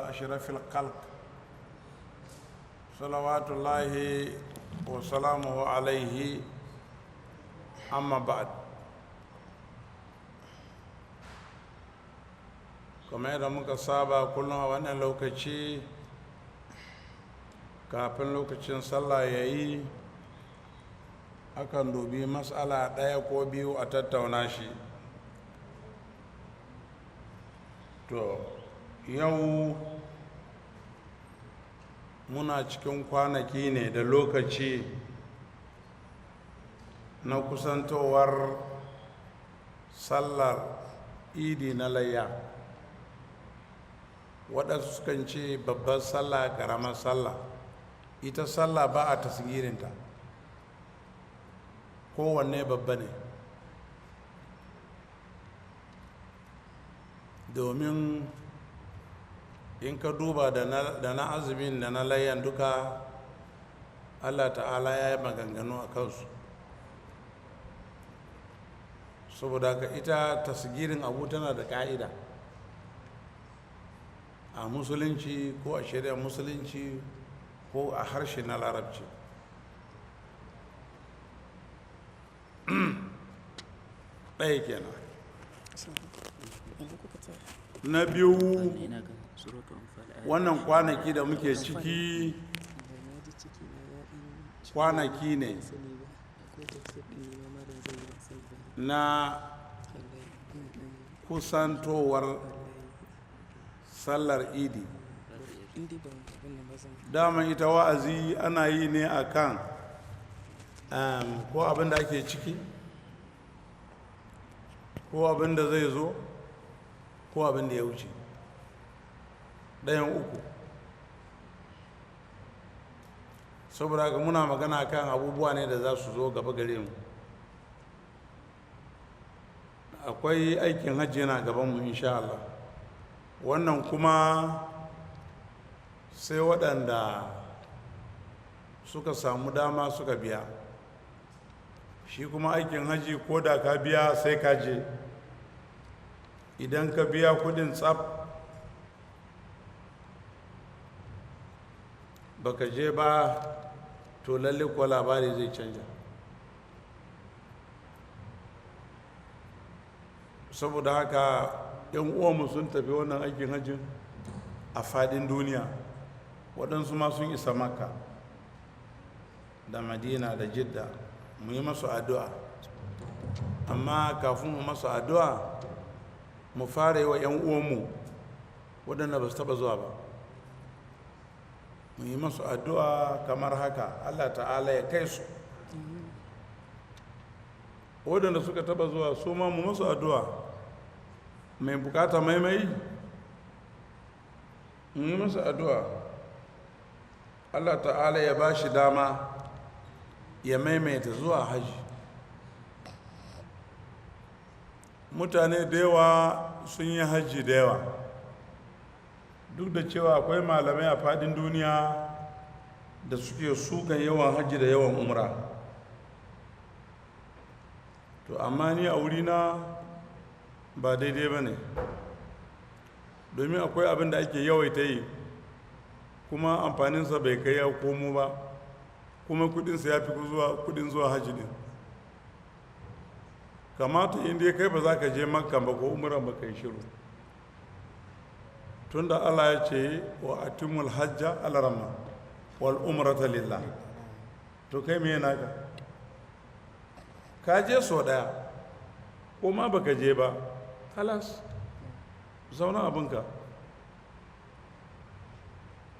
أشرف الخلق صلوات الله وسلامه عليه. أما بعد، kamar yadda muka saba kullum a wannan lokaci, kafin lokacin sallah ya yi, akan dubi matsala ɗaya ko biyu a tattauna shi. To, yau muna cikin kwanaki ne da lokaci na kusantowar sallar Idi na layya. Waɗansu sukan ce babbar sallah, ƙaramar sallah. Ita sallah ba a tasgirinta, kowanne babba ne, domin in ka duba da na azumin da na layyan duka, Allah Ta'ala ya yi maganganu a kansu. Saboda haka ita tasgirin abu tana da ka'ida a Musulunci, ko a shari'ar Musulunci, ko a harshe na Larabci. Ɗaya kenan. Na biyu, wannan kwanaki da muke ciki kwanaki ne na kusantowar sallar Idi. Daman ita wa'azi ana yi ne a kan ko abin da ake ciki, ko abin da zai zo, ko abin da ya wuce, ɗayan uku. Saboda haka muna magana kan abubuwa ne da za su zo gaba gare mu. Akwai aikin hajji yana gabanmu, insha Allah. Wannan kuma sai waɗanda suka samu dama suka biya shi. Kuma aikin hajji, ko da ka biya, sai ka je. Idan ka biya kudin tsaf, baka je ba, to lalle kuwa labari zai canja. Saboda haka yan uwanmu sun tafi wannan aikin hajjin a fadin duniya. Waɗansu ma sun isa Makka da Madina da Jidda. Mu yi masu addu'a, amma kafin mu masu addu'a, mu fara yi wa 'yan uwanmu waɗanda ba su taɓa zuwa ba, mu yi masu addu'a kamar haka: Allah Ta'ala ya kai su. Waɗanda suka taɓa zuwa, su ma mu masu addu'a, mai bukata maimai, mu yi masu addu'a, Allah Ta'ala ya ba shi dama ya maimaita zuwa haji. Mutane da yawa sun yi hajji da yawa, duk da cewa akwai malamai a fadin duniya da suke sukan yawan hajji da yawan umra. To, amma ni a wurina ba daidai ba ne, domin akwai abin da ake yawaita yi kuma amfaninsa bai kai ya komo ba, kuma kudinsa ya fi zuwa kudin zuwa hajji din. Kamata inda ya kai ba za ka je Makka ba ko umran ba, kai shiru, tunda Allah ya ce wa atimul hajja alarama wal umrata lillah. To, kai me naka? Ka je so daya ko ma baka je ba, halas, zauna abinka.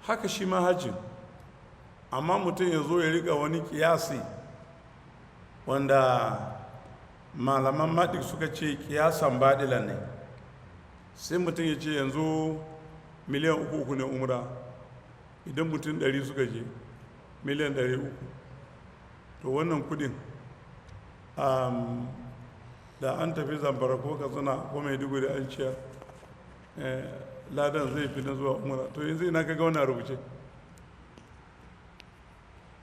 Haka shi ma hajjin. Amma mutum ya zo ya riga wani kiyasi wanda malaman maɗik suka ce kiyasan baɗila ne, sai mutum ya ce yanzu miliyan 3 3 ne umra, idan mutum 100 suka je, miliyan 300. To, wannan kudin da an tafi Zamfara ko Katsina ko Maiduguri an ciyar, ladan zai fi na zuwa umra. To, yanzu ina ka ga wannan rubuce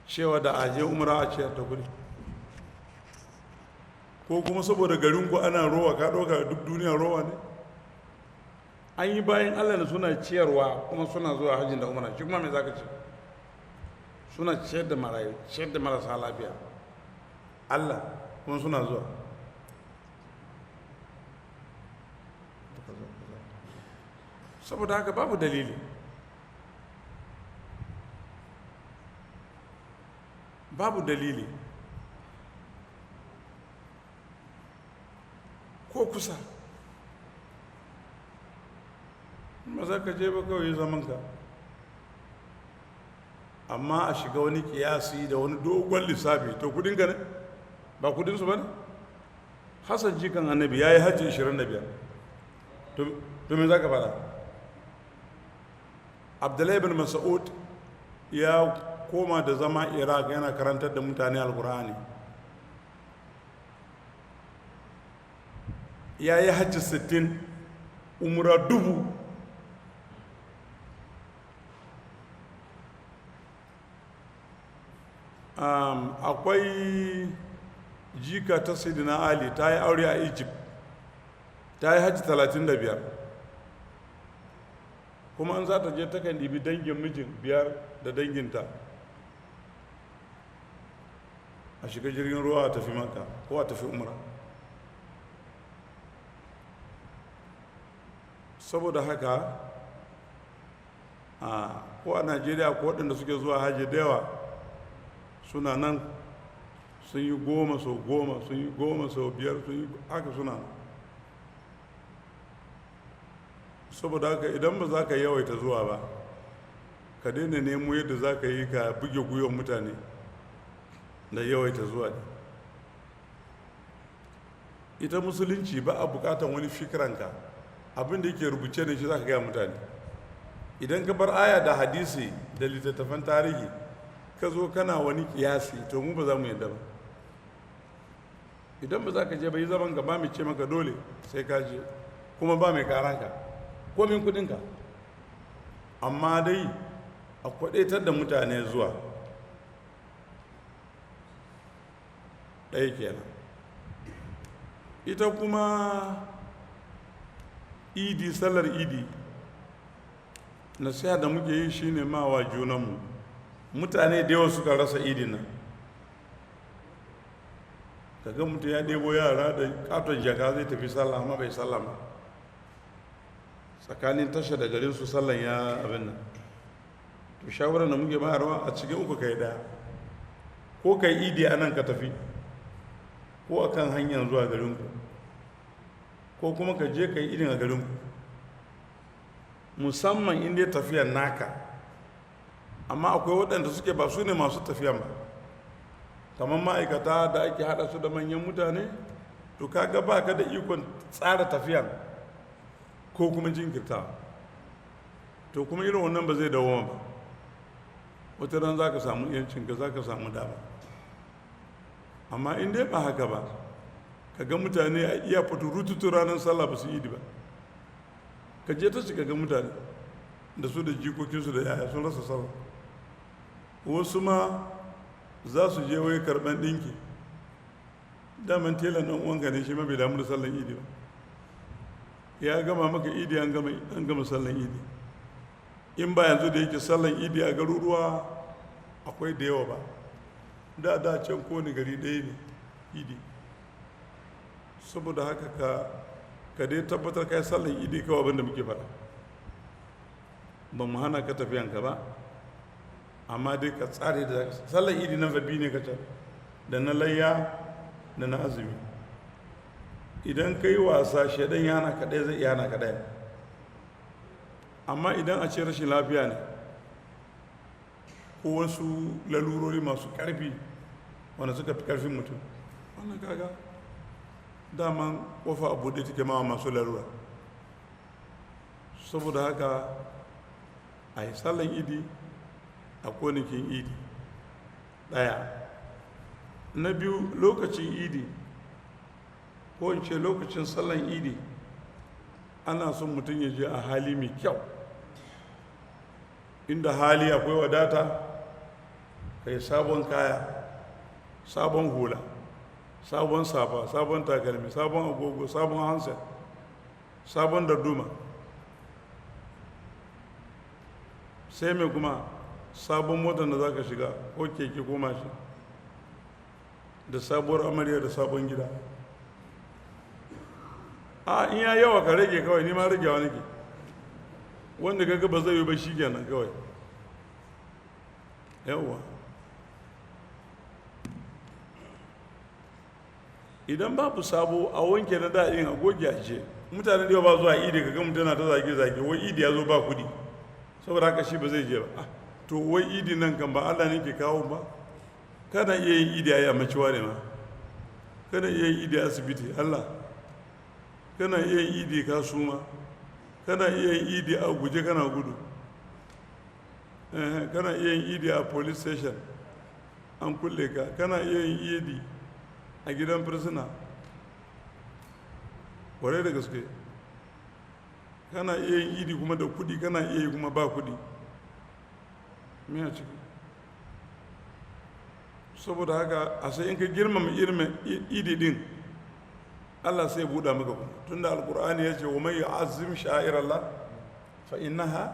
cewa da aje umra a ciyar da kudi? Ko kuma saboda garinku ana rowa, ka ɗauka duk duniya rowa ne? An yi bayan Allah da suna ciyarwa kuma suna zuwa hajjin da umara, shi kuma me za ka ce? Suna ciyar da marayu, ciyar da marasa lafiya, Allah kuma suna zuwa. Saboda haka babu dalili. Babu dalili ko kusa. Ba za ka je ba, kawai zamanka. Amma a shiga wani kiyasi da wani dogon lissafi, to kudinka ne, ba kudinsu ba ne. Hassan jikan Annabi ya yi hajji 25. To me za ka fara? Abdullahi bin Mas'ud ya koma da zama Iraq, yana karantar da mutane Alkur'ani, ya yi hajji 60, umra 1000. Akwai jika ta Sayyidina Ali, ta yi aure a Egypt, ta yi hajji 35. Kuma an za ta je, takan ɗibi dangin mijin biyar da danginta, a shiga jirgin ruwa a tafi Maka ko a tafi umra. Saboda haka a ko a Najeriya ko waɗanda suke zuwa hajji da yawa suna nan, sun yi 10 sau 10, sun yi 10 sau 5, sun yi haka, suna nan. Saboda haka idan ba za ka yawaita zuwa ba, ka daina nemo yadda za ka yi ka buge gwiwan mutane da yawaita zuwa ne. Ita musulunci ba a bukatan wani fikiranka. Abin da yake rubuce ne shi za ka gaya mutane. Idan ka bar aya da hadisi da littattafan tarihi, ka zo kana wani kiyasi, to mu ba za mu yadda ba. Idan ba za ka je ba, yi zaman gaba. Mai ce maka dole sai ka je? Kuma ba mai karanka komin kudinka. Amma dai a kwadaitar da mutane zuwa, ɗaya kenan. Ita kuma Idi, sallar Idi, nasiha da muke yi shine mawa junanmu, mutane da yawa suka rasa Idin nan. Kaga mutum ya ɗebo yara da katon jaka zai tafi sallah, amma bai sallah ba. Tsakanin tasha da garin su sallan ya abin nan. To shawarar da muke bayarwa, a cikin uku kai ɗaya: ko kai Idi a nan ka tafi, ko a kan hanyar zuwa garinku, ko kuma ka je ka yi idin a garinku, musamman inda tafiyar naka. Amma akwai waɗanda suke ba su ne masu tafiyan ba, kamar ma'aikata da ake haɗa su da manyan mutane. To kaga ba ka da ikon tsara tafiyan ko kuma jinkirta. To kuma irin wannan ba zai dawo ba. Wata ran za ka samu yancinka, za ka samu dama. Amma in dai ba haka ba, ka ga mutane a iya fito rututu ranar sallah ba su yi ba. Ka je ta shiga ga mutane da su da jikokinsu da yaya sun rasa sallah. Wasu ma za su je wai karɓan ɗinki. Daman telan ɗan uwanka ne, shi ma bai damu da sallan Idi ba. Ya gama maka Idi, an gama sallan Idi. In ba yanzu da yake sallan Idi a garuruwa akwai da yawa ba, da da can kowane gari ɗaya ne Idi. Saboda haka ka dai tabbatar kai sallan Idi kawai. Abin da muke faɗa, ba mu hana ka tafiyanka ba, amma dai ka tsare da sallan Idi nan fa biyu ne kacal, da na layya da na azumi. Idan ka yi wasa, shaidan ya hana ka ɗaya, zai iya hana ka ɗaya. Amma idan a ce rashin lafiya ne ko wasu lalurori masu ƙarfi wanda suka fi ƙarfin mutum, wannan kaga daman kofa a buɗe take ma masu larura. Saboda haka a yi sallan Idi a kwanakin Idi, ɗaya. Na biyu, lokacin Idi, ko in ce lokacin sallan Idi, ana son mutum ya je a hali mai kyau. Inda hali, akwai wadata, ka yi sabon kaya, sabon hula, sabon safa, sabon takalmi, sabon agogo, sabon handset, sabon darduma. Sai mai kuma sabon motar da za ka shiga, ko keke ko mashin, da sabuwar amarya da sabon gida. A in ya yawa ka rage kawai, ni ma ragewa nake. Wanda kaga ba zai yi ba shi kenan kawai. Yawa, idan babu sabo, a wanke na daɗin, a goge a ce. Mutane da yawa ba zuwa idi. Kaga mutum na ta zage-zage, wai idi ya zo ba kuɗi, saboda haka shi ba zai je ba. To wai idi nan kan ba Allah ne ke kawo ba? Kana iya yin idi a yammaciwa ne ma, kana iya yin idi a asibiti Allah, kana iya yin idi ka suma, kana iya yin idi a guje kana gudu, kana iya yin idi a police station an kulle ka, kana iya yin idi a gidan firsuna. Kwarai da gaske, kana iya yin idi kuma da kudi, kana iya yi kuma ba kudi. Me a ciki? Saboda haka a sai in ka girmama irin idi din, Allah sai buɗa maka. Kuma tunda Alkur'ani ya ce: "Wa man yu'azzim sha'airallah fa innaha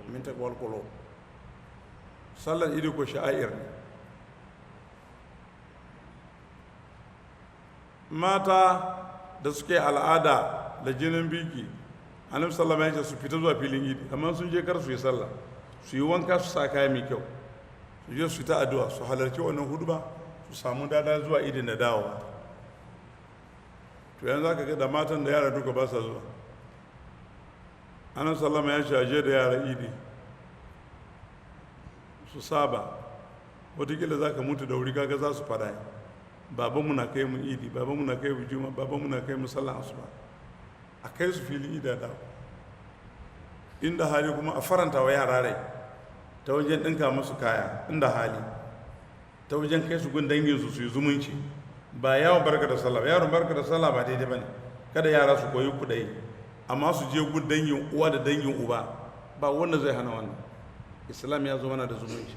min taqwal qulub." Sallar idi ko sha'air ne. Mata da suke al'ada da jinin biki, Annabi sallama ya ce su fita zuwa filin idi, amma sun je kar su yi sallah, su yi wanka, su sa kaya mai kyau, su je su ta addu'a, su halarci wannan huduba, su samu dada zuwa idin da dawowa. To yanzu aka ga da matan da yara duka ba sa zuwa. Annabi sallama ya ce a je da yara idi su saba. Watakila za ka mutu da wuri, kaga za su fada: "Babanmu na kai mu idi, babanmu na kai mu juma, babanmu na kai mu sallan asuba." A kai su filin idi da dawo. Inda hali kuma a faranta wa yara rai ta wajen ɗinka musu kaya, inda hali ta wajen kai su gun danginsu su yi zumunci. Ba yawon barka da sallah ba. Yaron barka da sallah ba daidai ba ne, kada yara su koyi kuɗai, amma su je gun dangin uwa da dangin uba, ba wanda zai hana wannan. Islam ya zo mana da zumunci.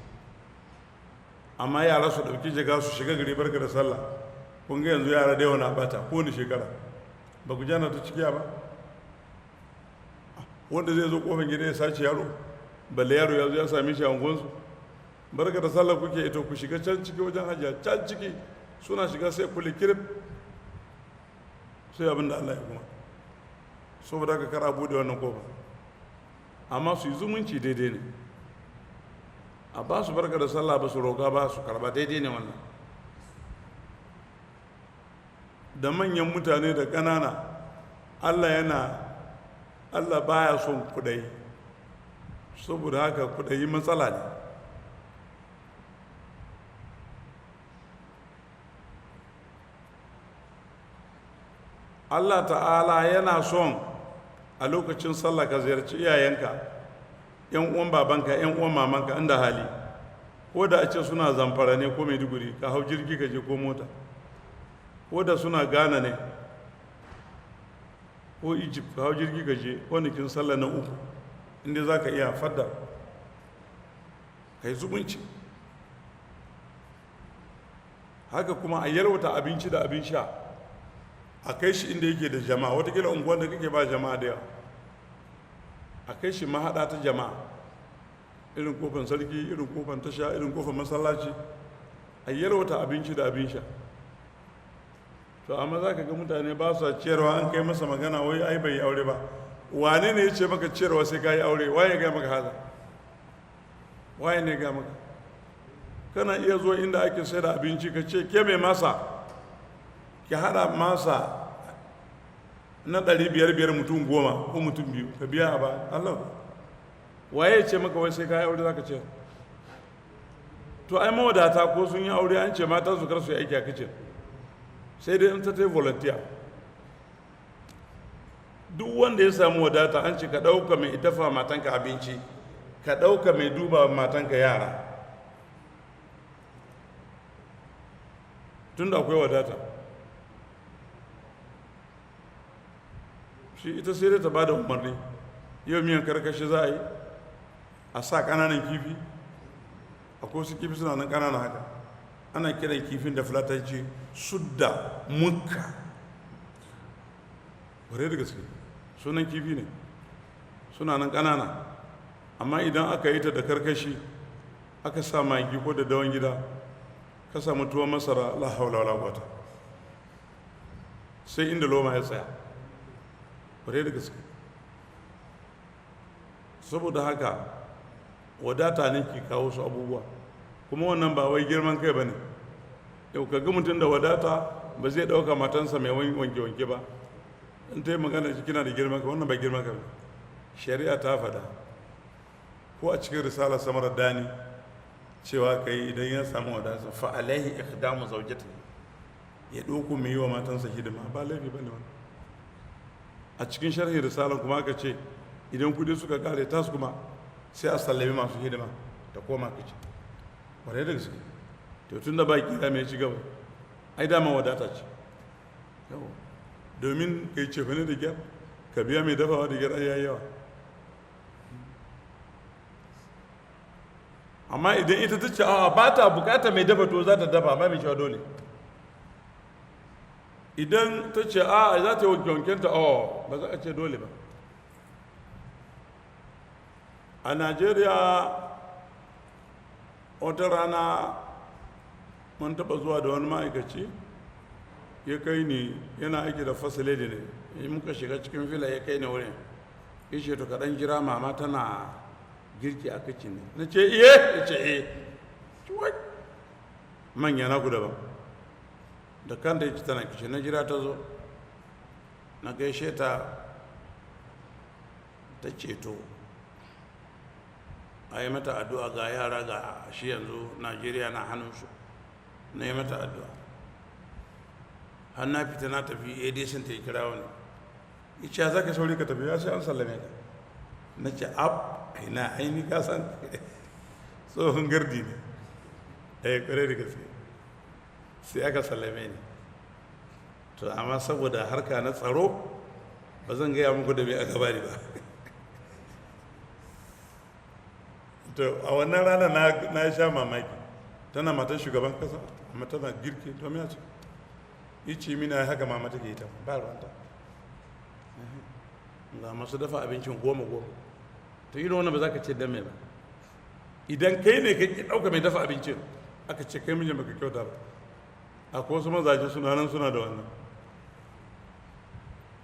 Amma yara su ɗauki jiga su shiga gari barka da sallah, kun ga yanzu yara da yawa na bata kowane shekara. Ba ku jana ta cikiya ba, wanda zai zo kofar gida ya sace yaro, balle yaro ya zo ya same shi a unguwansu. Barka da sallah kuke ita, ku shiga can ciki wajen hajiya can ciki. Suna shiga sai kule kirif, sai abin da Allah ya kuma. Saboda haka kar a bude wannan kofa, amma su yi zumunci daidai ne. A ba su barka da sallah, ba su roƙa ba, su karba, daidai ne wannan. Da manyan mutane da ƙanana, Allah yana, Allah baya son kudai. Saboda haka kudai matsala ne. Allah ta'ala yana son a lokacin sallah ka ziyarci iyayenka, yan uwan babanka, yan uwan mamanka, inda hali, ko da a ce suna Zamfara ne ko Maiduguri, ka hau jirgi ka je ko mota, ko da suna Ghana ne ko Egypt, ka hau jirgi ka je kwanakin sallah na 3, inda za ka iya fadda ka yi zumunci. Haka kuma a yalwata abinci da abin sha, a kai shi inda yake da jama'a. Watakila unguwar da kake ba jama'a da yawa, a kai shi mahaɗa ta jama'a, irin kofan sarki, irin kofan tasha, irin kofan masallaci, a yalwata abinci da abin sha. To amma za ka ga mutane ba su ciyarwa. An kai masa magana, wai ai bai yi aure ba. Wane ne ya ce maka ciyarwa sai ka yi aure? Waye ya gaya maka haza? Waye ne ya gaya maka? Kana iya zuwa inda ake sayar da abinci, ka ce: "Ke mai masa, ki haɗa masa na 500-500, mutum 10 ko mutum 2, ka biya a ba Allah." Waye ya ce maka wai sai ka yi aure za ka ce? To ai mawadata ko sun yi aure, an ce mata su kar su yi aiki a kicin, sai dai in ta ta yi volunteer. Duk wanda ya samu wadata, an ce ka ɗauka mai dafa matanka abinci, ka ɗauka mai duba matanka yara, tunda akwai wadata. Shi ita sai dai ta ba da umarni: yau miyan karkashi za a yi, a sa ƙananan kifi. Akwai wasu kifi suna nan ƙanana haka, ana kiran kifin da Fulatanci sudda mukka. Ƙwarai da gaske, sunan kifi ne, suna nan ƙanana. Amma idan aka yi ta da karkashi, aka sa magi ko da dawan gida, ka samu tuwon masara, la haula wala quwwata, sai inda loma ya tsaya, kwarai da gaske. Saboda haka wadata ne ke kawo su abubuwa, kuma wannan ba wai girman kai ba ne. Yau ka ga mutum da wadata ba zai ɗauka matansa mai wanke-wanke ba. In ta yi magana shi, kina da girman kai. Wannan ba girman kai ba, shari'a ta faɗa. Ko a cikin risala samar dani cewa kai idan ya samu wadata, fa alaihi ikhdamu zawjati, ya ɗauko mai yi wa matansa hidima, ba laifi ba ne wannan. A cikin sharhi risalan kuma aka ce idan kudi suka kare tas kuma, sai a sallami masu hidima ta koma kici. Kwarai da gaske. To tun da ba kira mai ci gaba, ai dama wadata ce. Domin kai cefane da gyar, ka biya mai dafawa da gyar, ai yayi yawa. Amma idan ita ta ce a'a, ba ta bukata mai dafa, to za ta dafa, ba mai cewa dole. Idan ta ce a'a, za ta yi wanke-wankenta, a ba za a ce dole ba. A Najeriya wata rana mun taɓa zuwa da wani ma'aikaci, ya kai ni, yana aiki da fasiledi ne. In muka shiga cikin fila, ya kai ni wurin, ya ce, "To, kaɗan jira, mama tana girki a kicin ne." Na ce, "Iye?" Ya ce, "Eh." Manya na guda ba da kanta, ya ci tana kicin. Na jira ta zo, na gaishe ta. Ta ceto a yi mata addu'a, ga yara, ga shi yanzu Najeriya na hannunsu. Na yi mata addu'a har na fita, na tafi, ADC ta yi kira wani, ya ce, "Za ka sauri ka tafi, ya sai an sallame ka." Na ce, "Ab, ina aini ka san tsohon gardi ne." Eh, kwarai da gaske, sai aka sallame ni. To amma saboda harka na tsaro, ba zan gaya muku da me aka bani ba. To a wannan rana na sha mamaki, tana matar shugaban kasa amma tana girki. To me ce ice mina haka mama take ita ba ruwanta, ga masu dafa abincin goma goma. To irin wannan ba za ka ce dan me ba. Idan kai ne ka ki ɗauka mai dafa abincin, aka ce kai mijin baka kyauta ba. Akwai wasu mazaje suna nan suna da wannan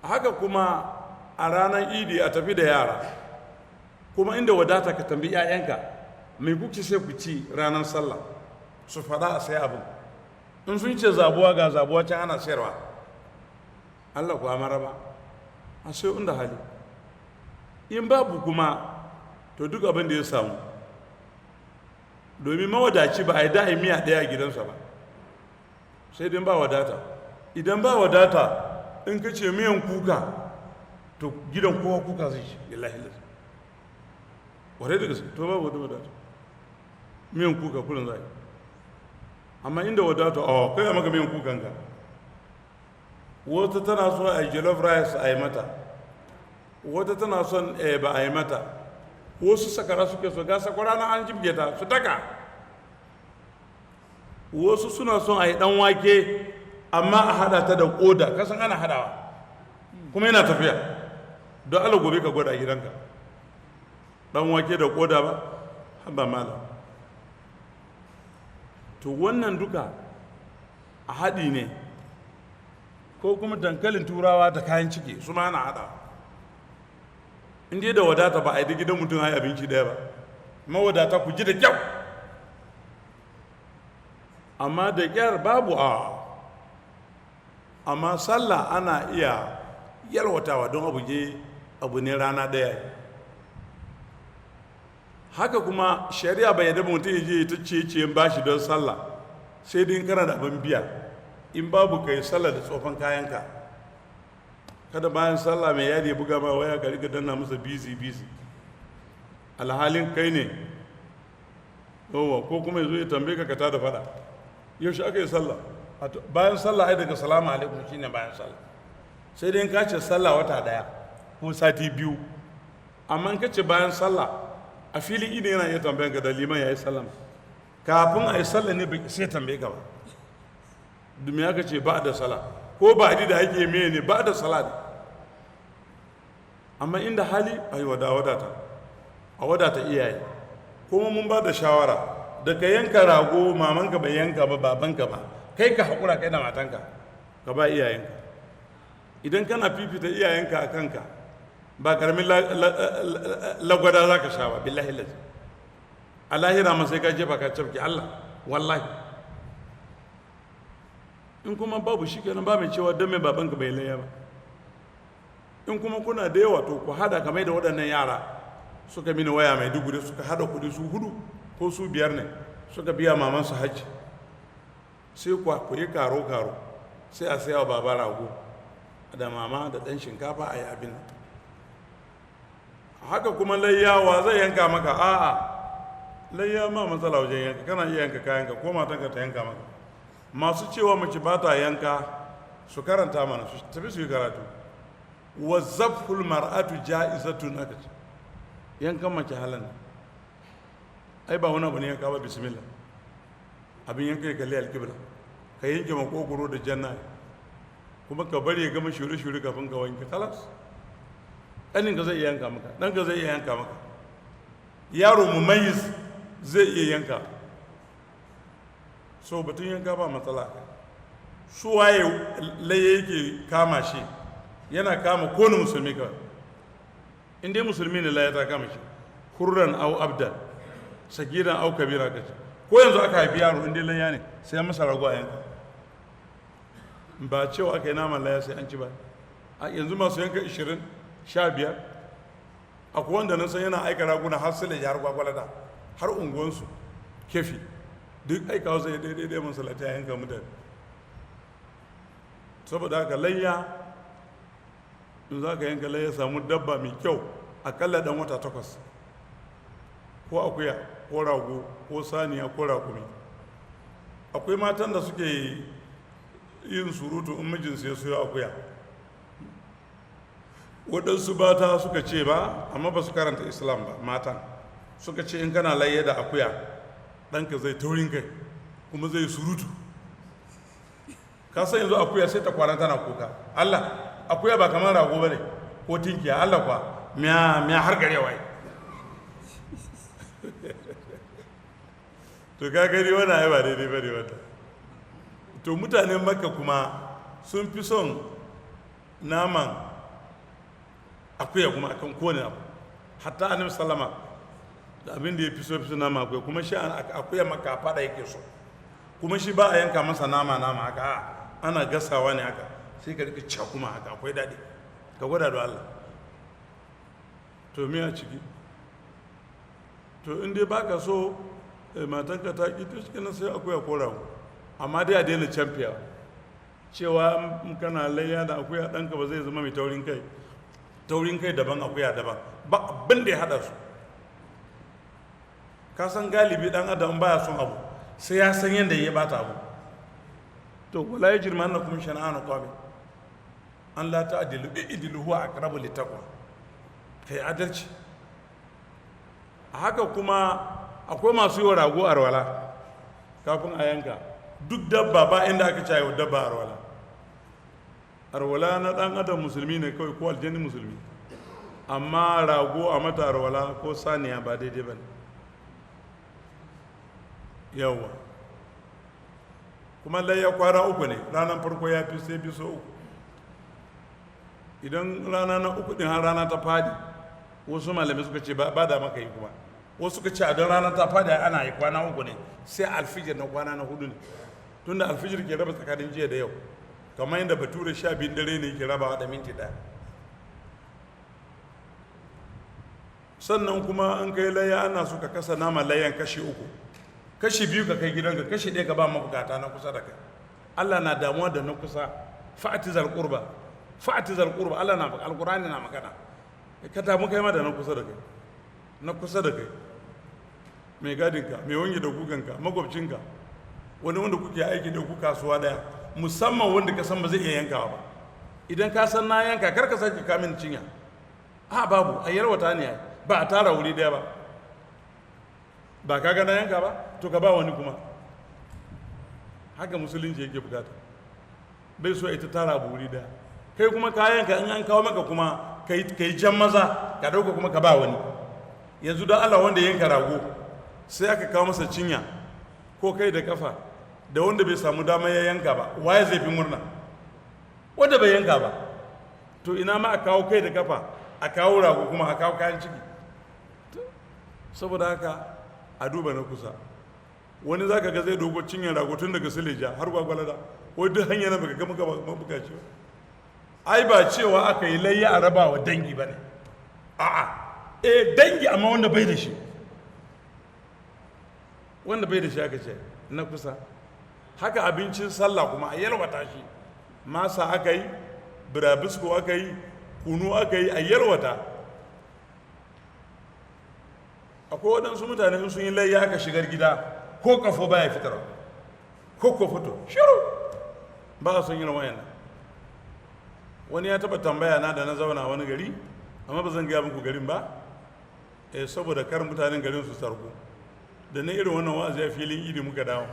haka. Kuma a ranar Idi a tafi da yara, kuma inda wadata ka tambi 'ya'yanka, "Mai kuke sai ku ci ranar sallah?" Su faɗa, a sai abin. In sun ce zabuwa, ga zabuwa can ana sayarwa, Allah kuwa maraba, a sai inda hali. In babu kuma, to duk abin da ya samu, domin mawadaci ba a yi da'i miya ɗaya a gidansa ba, sai dai ba wadata. Idan ba wadata, in ka ce miyan kuka, to gidan kowa kuka zai ci, billahi lazi, kwarai da gaske. To babu wata wadata, miyan kuka kullum za a yi. Amma inda wadata, a kai a maka miyan kukanka. Wata tana so a yi jollof rice, a yi mata. Wata tana son ba a yi mata. Wasu sakara suke so, ga sakwara na an jibge ta su daka. Wasu suna son a yi dan wake, amma a hada ta da koda, kasan ana hadawa kuma yana tafiya. Don Allah gobe ka gwada a gidanka, dan wake da koda ba, haba malam. To wannan duka a haɗi ne, ko kuma dankalin Turawa da kayan ciki, su ma ana haɗa. In dai da wadata, ba a yi da gidan mutum a yi abinci ɗaya ba. Mawadata, ku ji da kyau. Amma da ƙyar babu a, amma sallah ana iya yalwatawa, don abu je abu ne rana ɗaya. Haka kuma shari'a bai yadda mutum ya je ta ciye-ciyen bashi don sallah, sai dai kana da abin biya. In babu, kai sallah da tsofan kayanka. Kada bayan sallah mai yadi ya buga ma waya, ka riga danna masa "busy, busy", alhalin kai ne. Yawwa, ko kuma ya zo ya tambaye ka, ka tada fada, "Yaushe aka yi sallah?" Bayan sallah ai daga "salamu alaikum" shine bayan sallah, sai dai in ka ce sallah wata daya ko sati 2. Amma in ka ce bayan sallah, a filin idi yana iya tambayan ka da liman ya yi sallama. Kafin a yi sallah ne bai sai tambaye ka ba. Domin aka ce ba da sallah ko ba da ake meye ne ba da sallah ne. Amma inda hali, ai wada wadata. A wadata iyaye. Kuma mun ba da shawara da ka yanka rago, mamanka bai yanka ba, babanka ba, kai ka haƙura, kai da matanka, ka ba iyayenka. Idan kana fifita iyayenka a kanka, ba karamin lagwada za ka sha ba. Billahi lazi, a lahira ma sai ka jefa ka cafke Allah, wallahi. In kuma babu shi kenan, ba mai cewa don mai babanka bai layya ba. In kuma kuna da yawa, to ku hada, kamar da waɗannan yara suka mini waya mai duguri, suka hada kuɗi, su hudu ko su biyar ne, suka biya mamansu hajji. Sai ku yi karo karo, sai a saya wa baba rago da mama da ɗan shinkafa, a yi abin haka. Kuma layyawa zai yanka maka? A'a, layya ma matsala wajen yanka. Kana iya yanka kayanka ko matanka ta yanka maka. Masu cewa mace ba ta yanka, su karanta mana, su tafi su yi karatu. Wa zabhul mar'atu ja'izatun, aka ce yankan mace halal ne. Ai ba wani abu ne yanka ba. Bismillah, abin yanka ya kalli alkibla, ka yanke makogoro da janna, kuma ka bari ya gama shure-shure kafin ka wanke. Kalas, ƙaninka zai iya yanka maka, ɗanka zai iya yanka maka, yaro mumayyiz zai iya yanka. So batun yanka ba matsala. Su waye laye yake kama shi? Yana kama kowane musulmi kawai. In dai musulmi ne, laye ta kama shi, hurran au abdan, sagiran au kabira. Kace ko yanzu aka haifi yaro, in dai layya ne, sai masa rago a yanka. Ba cewa aka yi naman layya sai an ci ba. A yanzu masu yanka 20, 15, akwai wanda na san yana aika raguna har sule, har Gwagwalada, har unguwansu Kefi, duk aikawa sai daidai dai masallaci a yanka mutane. Saboda haka layya, in za ka yanka layya, samu dabba mai kyau, akalla dan wata 8, ko akuya ko rago ko saniya ko rakumi. Akwai matan da suke yin surutu in mijinsu ya siyo akuya. Waɗansu mata suka ce ba, amma ba su karanta Islam ba. Matan suka ce in kana layya da akuya, ɗanka zai taurin kai kuma zai surutu. Ka san yanzu akuya sai ta kwana tana kuka. Allah, akuya ba kamar rago ba ne ko tinkiya. Allah kuwa, miya miya har gare waye. To ka gani, wani ai ba daidai ba ne wata. To mutanen Makka kuma sun fi son naman akuya kuma akan kowane abu. Hatta Annabi sallama da abin da ya fi so, fi so nama akuya. Kuma shi akuya maka fada yake so. Kuma shi ba a yanka masa nama nama haka, a ana gasawa ne haka, sai ka rika cakuma haka, akwai daɗi. Ka gwada da Allah. To me a ciki? To in dai baka so, matanka ta ki, to shi sai akuya ko rago. Amma dai a daina camfiya cewa in kana layya da akuya, ɗanka ba zai zama mai taurin kai. Taurin kai daban, akuya daban, ba abin da ya haɗa su. Ka san galibi ɗan adam baya son abu sai ya san yadda ya bata abu. To wala yajrimannakum shana'anu qawmin an la ta'dilu, i'dilu huwa aqrabu littaqwa. Kai adalci. A haka kuma akwai masu yi wa rago arwala kafin a yanka. Duk dabba ba inda aka ce wa dabba arwala. Arwala na dan adam musulmi ne kawai, ko aljani musulmi. Amma rago a mata arwala ko saniya, ba daidai ba ne. Yawwa, kuma layya kwana 3 ne. Ranar farko ya fi, sai biso uku. Idan rana na uku din har rana ta fadi, wasu malamai suka ce ba da maka yi. Kuma wasu suka ce a don rana ta fadi ana yi kwana 3 ne, sai alfijir na kwana na hudu ne, tunda alfijir ke raba tsakanin jiya da yau, kamar yadda bature 12 dare ne ke rabawa da minti 1. Sannan kuma an kai layya, ana so ka kasa nama layyan kashi uku: kashi biyu ka kai gidanka, kashi ɗaya ka ba mabukata na kusa da kai. Allah na damuwa da na kusa. Fa'atizal qurba, fa'atizal qurba. Allah na Alqur'ani na magana, ka damu kai ma da na kusa da kai, na kusa da kai, mai gadinka, mai wange da guganka, makwabcinka, wani wanda kuke aiki da ku kasuwa daya, musamman wanda ka san ba zai iya yankawa ba. Idan ka san na yanka, kar ka sake kamin cinya. A babu a yarwata ne, ba a tara wuri daya ba. Ba ka ga na yanka ba, to ka ba wani kuma. Haka musulunci yake bukata, bai so ita tara abu wuri daya. Kai kuma kayanka, in an kawo maka kuma, ka yi jan maza ka dauka kuma ka ba wani. Yanzu don Allah, wanda yanka rago sai aka kawo masa cinya ko kai da kafa, da wanda bai samu dama ya yanka ba, waye zai fi murna? Wanda bai yanka ba. To ina ma a kawo kai da kafa, a kawo rago, kuma a kawo kayan ciki? Saboda haka a duba na kusa. Wani za ka ga zai dogo cinyar rago tun daga Suleja har Gwagwalada, wai duk hanyar na baka gama mabukaci ba. Ai ba cewa aka yi layya a raba wa dangi ba ne. A'a, eh, dangi, amma wanda bai da shi, wanda bai da shi aka ce, na kusa. Haka abincin sallah kuma a yalwata shi. Masa aka yi, burabisko aka yi, kunu aka yi, a yalwata. Akwai waɗansu mutane in sun yi layya aka shigar gida, ko kafo baya fitarwa, ko ko fito shiru. Ba a son yin wayan. Wani ya taɓa tambaya na da na zauna wani gari, amma ba zan gaya muku garin ba, eh, saboda kar mutanen garin su sarku da na irin wannan wa'azi. A filin Idi muka dawo,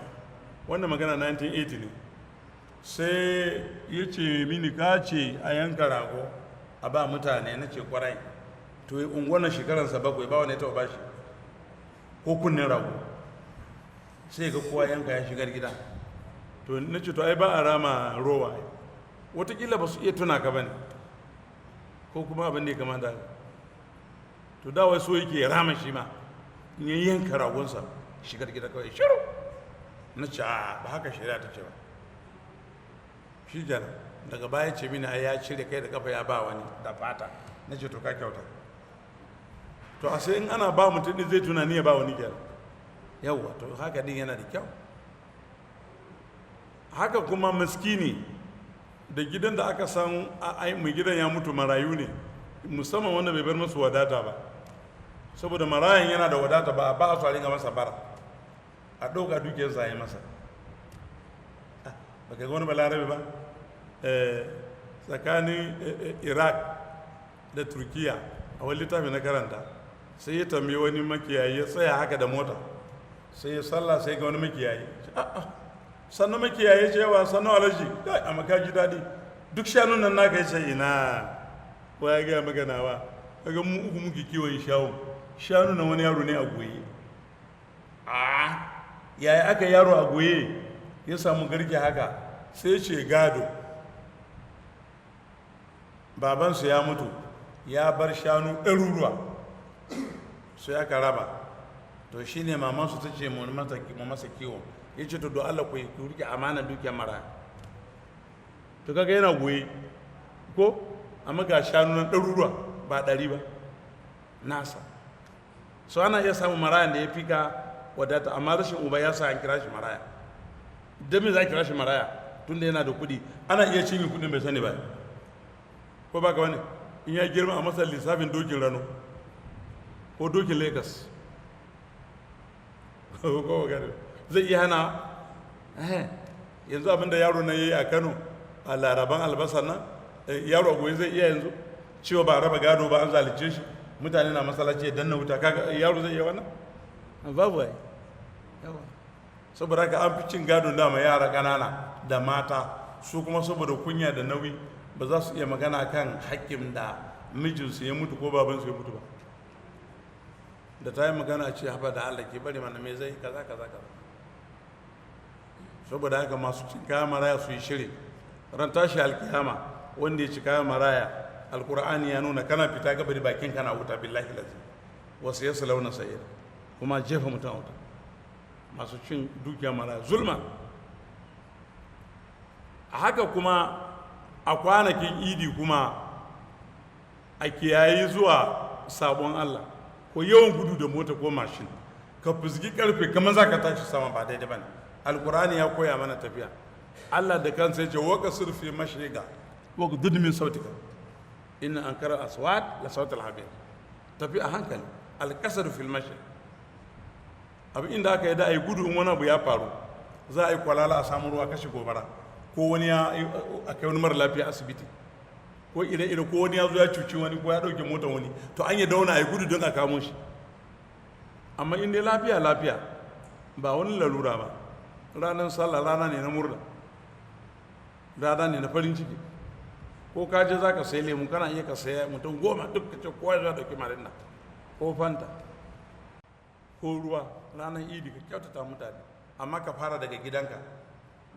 wannan magana 1980 ne. Sai ya ce mini, "Ka ce a yanka rago a ba mutane." Na ce, "Kwarai." To unguwannan shekaransa 7 ba wani ya taɓa bashi ko kunnen rago, sai ga kowa yanka ya shigar gida. To na ce, "To ai ba a rama rowa. Watakila ba su iya tuna ka bane, ko kuma abin da ya kamata." To da wai so yake ya rama shi ma, in ya yanka ragonsa shigar gida kawai shiru. Na ce, "A ba haka shari'a ta ce ba." Shi kenan, daga baya ce mini ai ya cire kai da kafa ya ba wani da fata. Na ce, "To ka kyauta." To a sai in ana ba mutum din zai tunani ya ba wani kenan. Yawwa, to haka din yana da kyau. Haka kuma miskini da gidan da aka san mai gidan ya mutu, marayu ne, musamman wanda bai bar masu wadata ba, saboda marayan yana da wadata ba ba a su a ringa masa bara, a ɗauka dukiyarsa a yi masa. Ba ka ga wani Balarabe ba tsakanin Iraq da Turkiya, a wani littafi na karanta, sai ya tambayi wani makiyayi, ya tsaya haka da mota, sai ya sallah, sai ga wani makiyayi. "Sannu makiyayi." Cewa, "Sannu alaji, kai, amma ka ji daɗi, duk shanun nan naka?" Ya ce, "Ina ko ya gaya maka nawa? Kaga mu uku muke kiwon shawun shanu na, wani yaro ne a goye." A yaya aka yaro a goye ya samu garke haka? Sai ce gado, babansu ya mutu ya bar shanu ɗaruruwa, sai aka raba. To shine mamansu ta ce mu masa kiwo. Ya ce, "To don Allah ku yi rike amana dukiyar mara." To kaga yana goye ko, amma ga shanu nan ɗaruruwa, ba 100 ba, nasa. So ana iya samun marayan da ya fi ka wadata, amma rashin uba ya sa an kira shi maraya. Don me za a kira shi maraya tunda yana da kuɗi? Ana iya cinye kuɗin bai sani ba, ko ba ka wani? In ya girma a masa lissafin dokin Rano ko dokin Lagos, ko ba gane, zai iya hana. Yanzu abinda yaro nan ya yi a Kano a Laraban albasa nan, yaro a goyi zai iya yanzu cewa ba raba gado ba, an zalunce shi, mutane na masallaci ya danna wuta? Kaga yaro zai iya wannan? Babu ai. Yawa, saboda haka an fi cin gado dama yara ƙanana da mata. Su kuma saboda kunya da nauyi ba za su iya magana kan haƙƙin da mijinsu ya mutu ko babansu ya mutu ba. Da ta yi magana ce, "Haba da Allah, ke bari mana, me zai kaza kaza kaza." Saboda haka masu cin kayan maraya su yi shiri ran tashi alkiyama. Wanda ya ci kayan maraya, Alkur'ani ya nuna kana fita gabari bakin kana wuta, billahi lazi wasu ya launa sa'ira, kuma jefa mutum a wuta, masu cin dukiya maraya zulma. A haka kuma a kwanakin Idi kuma a kiyayi zuwa sabon Allah ko yawan gudu da mota ko mashin, ka fusgi karfe kamar za ka tashi sama, ba daidai ba ne. Alkurani ya koya mana tafiya. Allah da kansa ya ce, "Waqsir fi mashyika waghdud min sautika inna ankara aswat la sautal hamir." Tafi a hankali, alqasr fil mashi. Abin inda aka yi da ayi gudu, in wani abu ya faru, za a yi kwalala a samu ruwa kashe gobara, ko wani ya a kai wani mara lafiya asibiti, ko ire-ire, ko wani ya zo ya cuci wani ko ya ɗauke motar wani, to an yi dauna a yi gudu don a kamo shi. Amma in dai lafiya lafiya, ba wani lalura ba, ranar sallah rana ne na murna, rana ne na farin ciki. Ko ka je za ka sayi lemu, kana iya ka saya mutum 10 duk ka ce kowa ya dauki Marinda ko Fanta. Ko ruwa ranar Idi, ka kyautata mutane, amma ka fara daga gidanka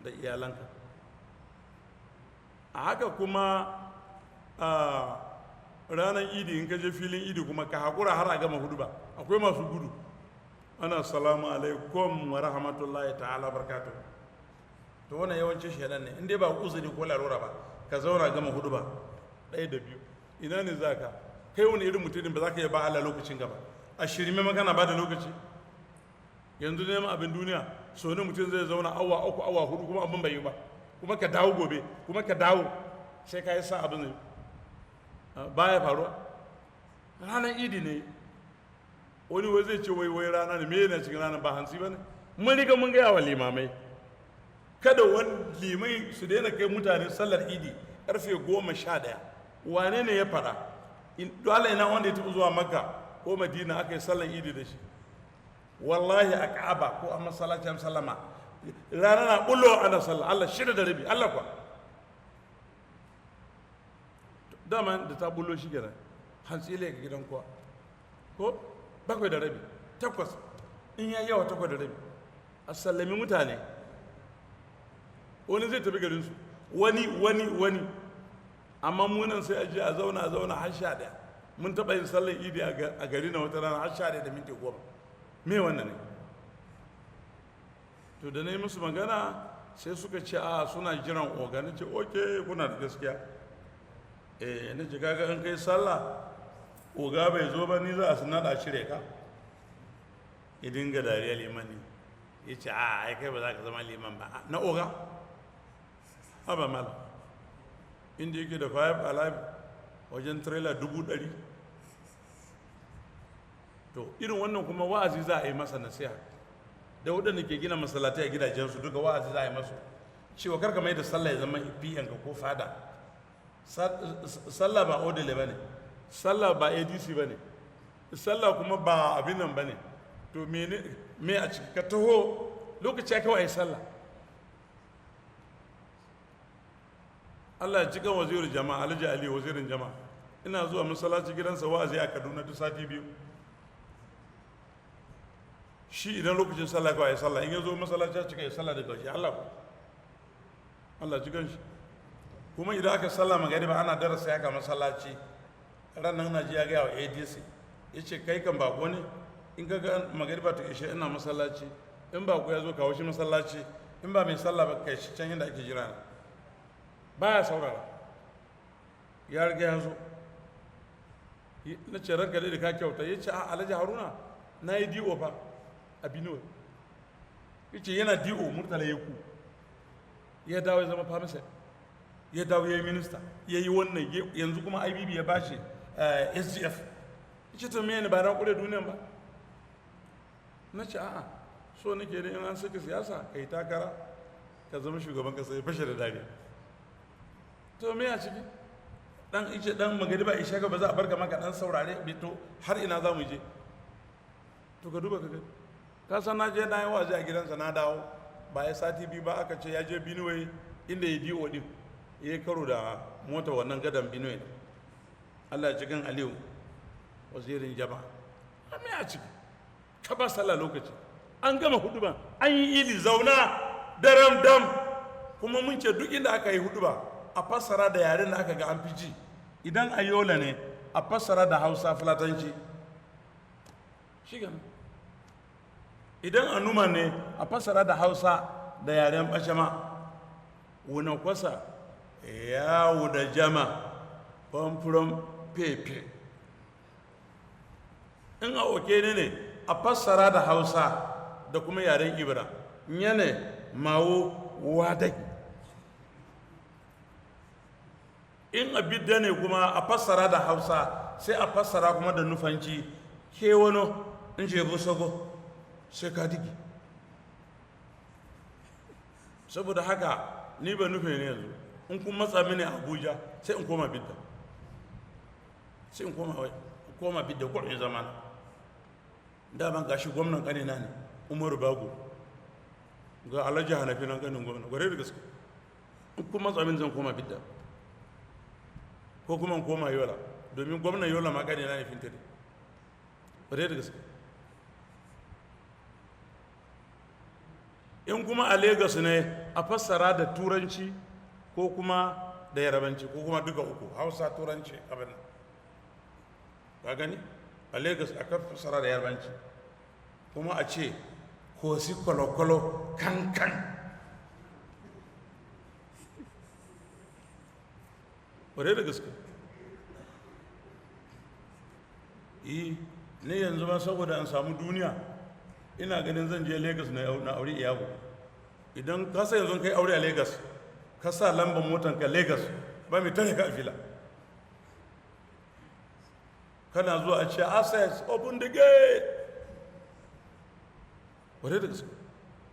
da iyalanka. A haka kuma a ranar Idi, in ka je filin Idi kuma, ka haƙura har a gama hudu ba. Akwai masu gudu, ana "Salamu alaikum wa rahmatullahi ta'ala barkatu". To wannan yawancin shaidan ne. In dai ba uzuri ko larura ba, ka zauna gama hudu ba ɗaya da biyu. Ina ne za ka kai? Wani irin mutum ba za ka iya ba Allah lokacin gaba a shirme magana ba da lokaci. Yanzu neman abin duniya, so ne mutum zai zauna awa 3, awa 4, kuma abin bai yi ba, kuma ka dawo gobe, kuma ka dawo, sai ka yi sa abin zai baya faruwa. Ranar Idi ne wani wai zai ce wai wai rana ne. Me yana cikin ranar? Ba hantsi ba ne? Mun riga mun gaya wa limamai, kada wani limai su daina kai mutane sallar Idi karfe 11. Wane ne ya fara? Dole ina wanda ya taɓa zuwa Makka ko Madina aka yi sallar Idi da shi? Wallahi a Ka'aba ko a masallacin sallama, rana na bullo ana sallah. Allah, 6:30. Allah kuwa, dama da ta bullo shi kenan, hantsi ga gidan kowa, ko 7:30, 8, in ya yawa 8:30, a sallami mutane. Wani zai tafi garinsu, wani wani wani. Amma munan sai a je a zauna, a zauna har 11. Mun taɓa yin sallar Idi a gari na wata rana har 11:10. Me wannan ne? To da na yi musu magana, sai suka ce a suna jiran oga. Na ce, "Ok, kuna da gaskiya." Eh, na ce, "Kaga in kai sallah oga bai zo ba, ni za a naɗa cire ka." Ya dinga dariya. Liman ne ya ce, "A ai kai ba za ka zama liman ba na oga." Haba mala, inda yake da Five Alive wajen trailer 100,000. To irin wannan kuma wa'azi za a yi masa, nasiha. Da waɗanda ke gina masallatai a gidajensu duka, wa'azi za a yi masu cewa karka mai da sallah ya zama fiyanka ko fada. Sallah ba odile ba ne, sallah ba ADC ba ne, sallah kuma ba abin nan ba ne. To me a ciki? Ka taho lokaci ya kawai sallah. Allah ya cikin Wazirin Jama'a, Alhaji Ali Wazirin Jama'a. Ina zuwa masallaci gidansa wa'azi a Kaduna duk sati biyu. Shi idan lokacin sallah kawai sallah, in ya zo masallaci ya cika ya sallah daga waje. Allah ko Allah cikin shi. Kuma idan aka sallah magariba, ana darasa ya ka masallaci. Ranar na ji ya gaya wa ADC, ya ce, "Kai kan bako ne, in ka ga magariba ta ishe ina masallaci, in bako ya zo, kawo shi masallaci. In ba mai sallah ba, kai shi can inda ake jira." Baya saurara, ya riga ya zo. Na ce, "Ranka dai da ka kyauta." Ya ce, "A Alhaji Haruna, na yi D.O fa a Benue." Ya ce yana D.O, Murtala ya ku ya dawo ya zama perm sec, ya dawo ya yi minista, ya yi wannan, yanzu kuma IBB ya bashi SGF. Ya ce, "To me ne ba na kure duniyan ba?" Na ce, "A'a, so nake da in an saki siyasa ka yi takara ka zama shugaban kasa." Ya fashe da dariya. To me a ciki? Dan ice dan magariba isha ga ba za a barka maka dan saurare to har ina za mu je? To ka duba ka gani. Ka san na je na yi wa'azi a gidansa, na dawo, ba ya sati biyu ba aka ce ya je Benue inda ya D.O din, ya yi karo da mota wannan gadan Benue. Allah ya cikin Aliyu Wazirin Jama'a. Me a ciki? Ka ba sallah lokaci, an gama hudu ba, an yi ili, zauna daram dam. Kuma mun ce duk inda aka yi hudu ba, a fassara da yaren da aka ga an fi ji. Idan a Yola ne, a fassara da Hausa Fulatanci shi. Idan a Numan ne, a fassara da Hausa da yaren Bachama. Wuna kwasa yawo da jama famfuron fefe. In a Okene ne, a fassara da Hausa da kuma yaren Ibra nyane mawo wadai. In a Bidda ne kuma, a fassara da Hausa, sai a fassara kuma da Nufanci, ke wano in je sogo sai ka digi. Saboda haka ni ba Nufe ne. Yanzu in kun matsa mini a Abuja, sai in koma Bidda, sai in koma Bidda ko in zama daman. Gashi gwamnan kanina ne, Umaru Bago. Ga Alhaji Hanafi nan, kanin gwamna. Gware da gaske, in kun matsa mini zan koma Bidda ko kuma in koma Yola, domin gwamnan Yola ma kanina ne, Fintiri. Gware da gaske. In kuma a Lagos ne, a fassara da Turanci ko kuma da Yarabanci ko kuma duka uku, Hausa, Turanci, abin ka gani. A Lagos a fassara da Yarbanci kuma a ce kosi kwalo-kwalo kankan. Ƙwarai da gaske. Yi ne yanzu ma saboda an samu duniya, ina ganin zan je Lagos na aure iyabo. Idan ka sa yanzu kai aure a Lagos, ka sa lambar motan ka Lagos, ba mai tare ka a fila. Kana zuwa a ce, "Access, open the gate." Ƙwarai da gaske.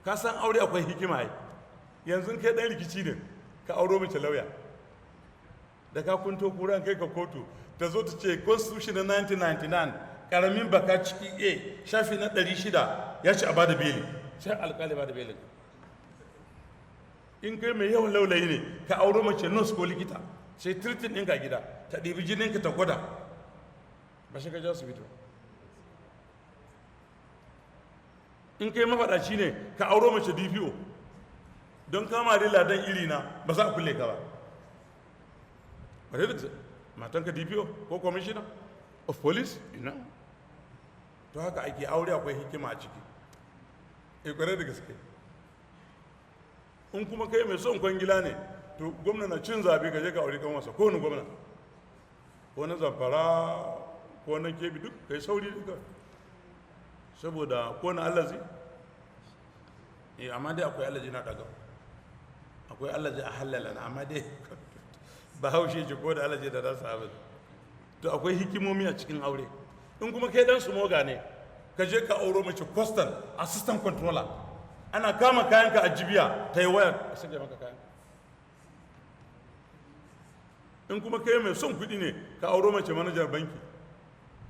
Ka san aure akwai hikima ai. Yanzu kai dan rikici ne, ka auro mace lauya, da ka kunto kuran kai ka kotu, ta zo ta ce constitution na 1999, karamin baka ciki A, shafi na 600, ya ce a bada beli, sai alkali bada belin. In kai mai yawan laulayi ne, ka auro mace nurse ko likita, sai treating ɗinka gida, ta ɗibi jininka ta gwada, ba shi ka ja asibiti ba. In kai mafaɗaci ne, ka auro mace DPO, don kama da ladan iri na, ba za a kulle ka ba. Bare da matanka DPO ko commissioner of police. Ina to haka ake aure, akwai hikima a ciki. E, kware da gaske. In kuma kai mai son kwangila ne, to gwamna na cin zabe, ka je ka aure kanwasa, ko wani gwamna, ko na Zamfara, ko na Kebbi, duk kai sauri duka, saboda ko na Allazi. Eh, amma dai akwai Allazi na daga, akwai Allazi a halala na, amma dai Bahaushe ce ko da Allazi da rasa abin. To akwai hikimomi a cikin aure. In kuma kai dan smuggler ne, ka je ka auro mace custom assistant controller, ana kama kayanka a Jibiya, ta yi waya a sake maka kayan. In kuma kai mai son kuɗi ne, ka auro mace manajar banki,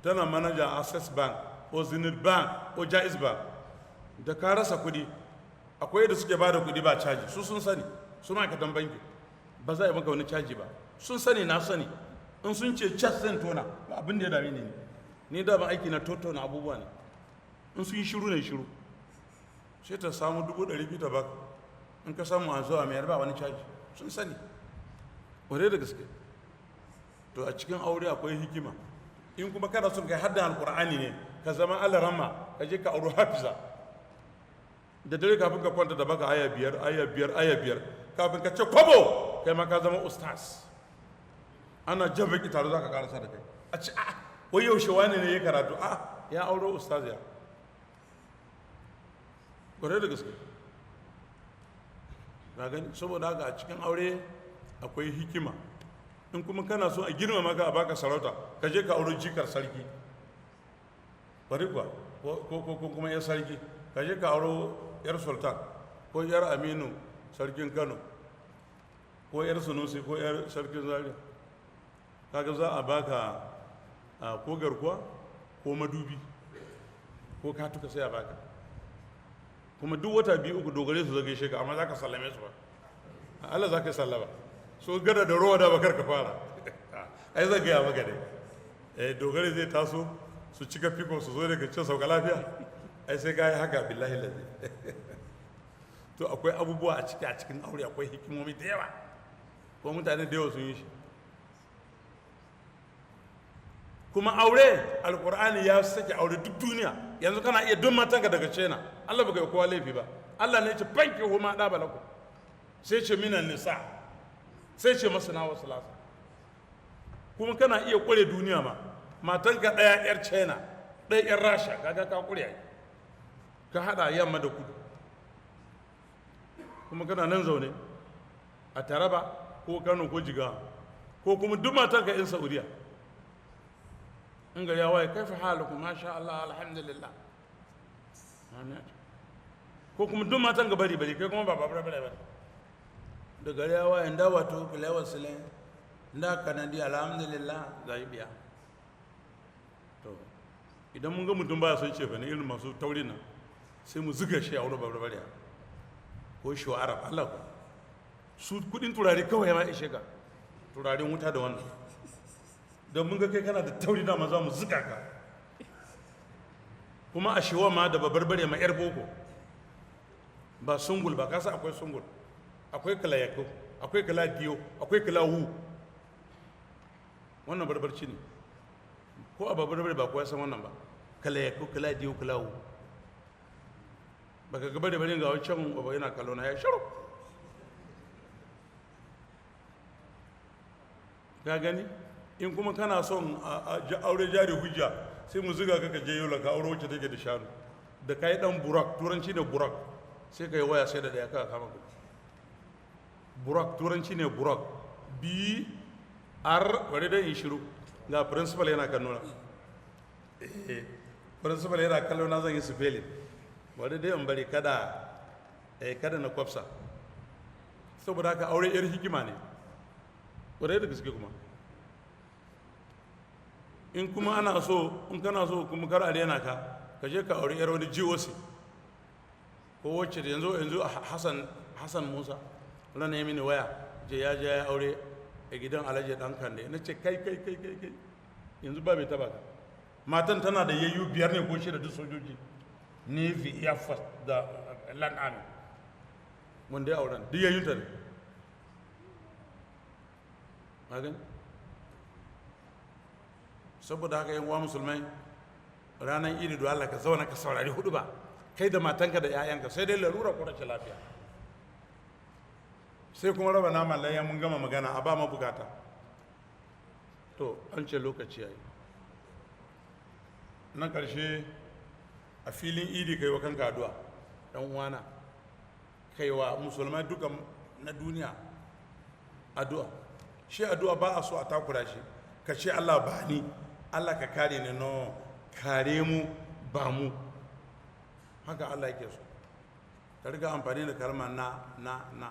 tana manaja Access Bank ko Zenith Bank ko Jaiz Bank, da ka rasa kuɗi, akwai da suke ba da kuɗi ba caji. Su sun sani, su ma'aikatan banki ba za a yi maka wani caji ba, sun sani, na sani. In sun ce cas, zan tona, ba abin da ya dame ni. Ni da ban aiki na totona abubuwa ne. In sun yi shiru ne shiru, sai ta samu 200,000 ta baka. In ka samu a zuwa mayar, ba wani caji, sun sani. Ƙwarai da gaske. To a cikin aure akwai hikima. In kuma kana son kai haddan Alƙur'ani ne, ka zama alarama, ka je ka auro hafiza, da dare kafin ka kwanta da baka aya biyar, aya biyar, aya biyar, kafin ka ce kwabo, kai ma ka zama ustaz. Ana jan baki tare za ka karasa da kai, a ce, "A wai yaushe wani ne ya karatu? A ya auro ustaz." Ya kwarai da gaske. Ga gani, saboda haka a cikin aure akwai hikima. In kuma kana so a girmama ka, a baka sarauta, ka je ka auro jikar sarki. Bari kuwa, ko kuma yar sarki, ka je ka auro yar sultan ko yar Aminu sarkin Kano ko yar Sunusi ko yar sarkin Zaria, kaga za a baka ko garkuwa ko madubi ko katuka, sai a baka. Kuma duk wata biyu uku dogare su zage shi ka, amma za ka sallame su ba. Allah za ka yi sallama so gada da ruwa da bakar ka fara ai zan gaya maka dai. Eh, dogare zai taso su cika fiko su zo daga cin sauka lafiya, ai sai ka yi haka, billahi lazi. To akwai abubuwa a cikin aure, akwai hikimomi da yawa, ko mutane da yawa sun yi shi. Kuma aure, Alkur'ani ya sake aure duk duniya. Yanzu kana iya duk matanka daga China. Allah baka yi kowa laifi ba. Allah ne ya ce fankihu ma daba lakum, sai ce minan nisa, sai ce masana wasu lasa. Kuma kana iya kware duniya ma, matanka ɗaya yar China, ɗaya yar Rasha, kaga ka kure ai, ka hada yamma da kudu. Kuma kana nan zaune a Taraba ko Kano ko Jigawa, ko kuma duk matanka in Saudiya. In gari ya waye, kaifa halukum? Masha Allah, alhamdulillah. Ko kuma duk matan ga bari bari, kai kuma ba babura bare bare, da gari ya waye, nda wato kulewa sile nda kanadi, alhamdulillah, zai biya. To idan mun ga mutum baya son cefa ne, irin masu taurin nan, sai mu zuga shi a wani babura bare ko shi wa Arab. Allah ko su kudin turare kawai ma ishe ka, turaren wuta da wannan. Don mun ga kai kana da tauri, dama za mu zuga ka. Kuma a shiwa ma da babbar bare ma yar boko. Ba sungul ba, kasa akwai sungul, akwai kala yako, akwai kala diyo, akwai kala wu. Wannan barbarci ne ko a babbar ba kowa san wannan ba. Kala yako, kala diyo, kala wu. Baka gaba da barin ga wancan ba yana kallo na ya shiru. Ka gani? In kuma kana son a aure jari hujja, sai mu zuga ka je Yola ka aure wacce take da shanu. Da kai dan burak, turanci ne burak, sai ka yi waya sai da daya ka kama kuɗi. Burak turanci ne burak, B R. Bari dai in shiru, ga principal yana kan nuna. Eh, principal yana kallo na, zan yi spelling. Bari dai in bari kada kada na kwafsa. Saboda haka aure yar hikima ne ƙwarai da gaske. Kuma in kuma ana so, in kana so kuma kar a rena ka, ka je ka aure yar wani GOC ko wacce da yanzu Hassan Musa ran ya mini waya, je ya je ya aure a gidan Alhaji Dan Kande. Na ce, "Kai, kai, kai, kai, kai, yanzu ba bai taba ka." Matan tana da yayyu biyar ne ko shida, duk sojoji, Navy, Air Force da Land Army. Wanda ya auren duk yayyunta ne. Gani? Saboda haka, yan uwa musulmai, ranar Idi da Allah ka zauna ka saurari hudu ba, kai da matanka da 'ya'yanka, sai dai larura ko rashin lafiya. Sai kuma raba naman layya, mun gama magana, a ba mabukata. To, an ce lokaci yayi. Na ƙarshe, a filin Idi kai wa kanka addu'a, ɗan uwana, kai wa musulmai duka na duniya addu'a. Shi addu'a ba a so a takura shi, ka ce Allah ba ni, Allah ka kare ni. No, kare mu ba mu, haka Allah yake so. Ka riga amfani da kalma na na na.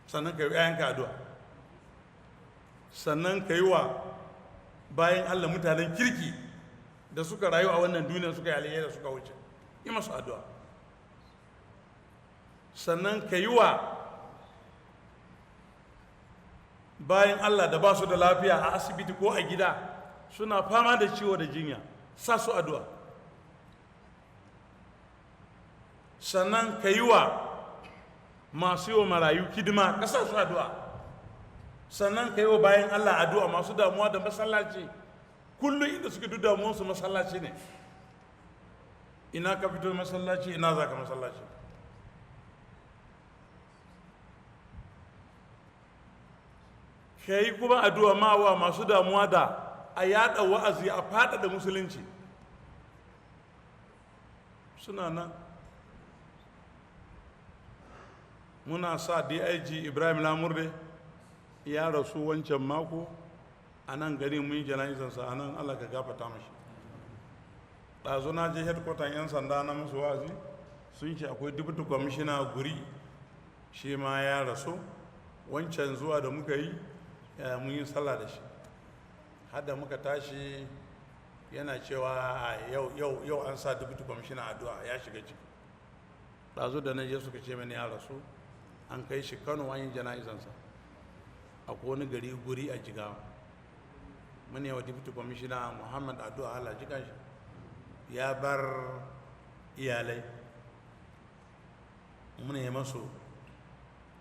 Sannan ka yi ‘ya'yanka addu'a, sannan ka yi wa bayan Allah mutanen kirki da suka rayu a wannan duniya, suka yi alheri suka wuce, yi masu addu'a. Sannan ka yi wa bayan Allah da ba su da lafiya a asibiti ko a gida, suna fama da ciwo da jinya, sa su addu'a. Sannan ka yi wa masu yi wa marayu hidima, ka sa su addu'a. Sannan ka yi wa bayan Allah addu'a masu damuwa da masallaci, kullum inda suke duk damuwansu masallaci ne. Ina ka fito masallaci, ina za ka masallaci. Ka yi kuma addu'a ma wa masu damuwa da a yada wa'azi, a faɗaɗa musulunci, suna nan. Muna sa DIG Ibrahim Lamurde, ya rasu wancan mako a nan gari, mun yi jana'izansa a nan. Allah ka gafata mashi. Ɗazu na je headquarter 'yan sanda na musu wa'azi, sun ce akwai deputy commissioner Guri, shi ma ya rasu wancan zuwa da muka yi. Mun yi sallah da shi, har da muka tashi yana cewa yau yau yau an sa deputy commissioner addu'a, ya shiga ciki. Ɗazu da na je suka ce mani ya rasu, an kai shi Kano, an yi jana'izansa. Akwai wani gari Guri a Jigawa. Mun yi wa deputy commissioner Muhammad addu'a, Allah jikan shi. Ya bar iyalai, muna yi masu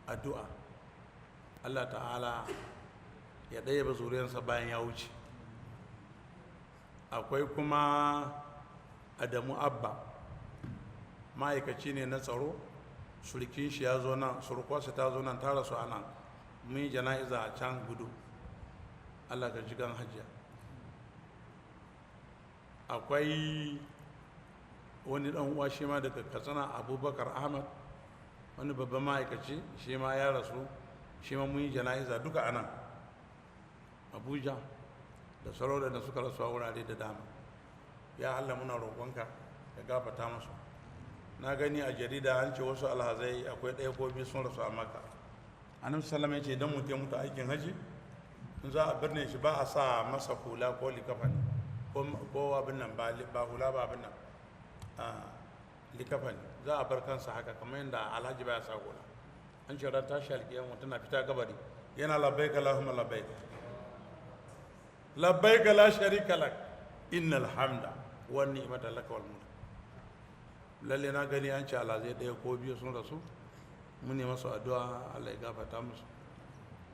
addu'a, Allah ta'ala ya ɗaya ba zuriyarsa bayan ya wuce. Akwai kuma Adamu Abba, ma'aikaci ne na tsaro, surukin shi ya zo nan, surukarsa ta zo nan, ta rasu a nan, mun yi jana'iza a can Gudu. Allah ka jikan hajiya. Akwai wani dan uwa shi ma daga Katsina, Abubakar Ahmad, wani babban ma'aikaci, shi ma ya rasu, shi ma mun yi jana'iza duka a nan Abuja, da sauran da suka rasu a wurare da dama. Ya Allah, muna roƙonka ka gafarta musu. Na gani a jarida an ce wasu alhazai, akwai ɗaya ko biyu sun rasu a Maka. Annabi sallama ya ce idan mutum ya mutu aikin haji, in za a birne shi, ba a sa masa hula ko likafani ko abin nan, ba hula ba, abin nan, likafani. Za a bar kansa haka kamar yadda alhaji baya sa hula. An ce ran tashi alkiyama tana fita gabari yana "Labbaik Allahumma labbaik, labbaik la sharika lak, innal hamda wan ni'mata laka wal mulk." Lalle na gani an ce alhazai ɗaya ko biyu sun rasu. Mun yi masu addu'a, Allah ya gafarta musu.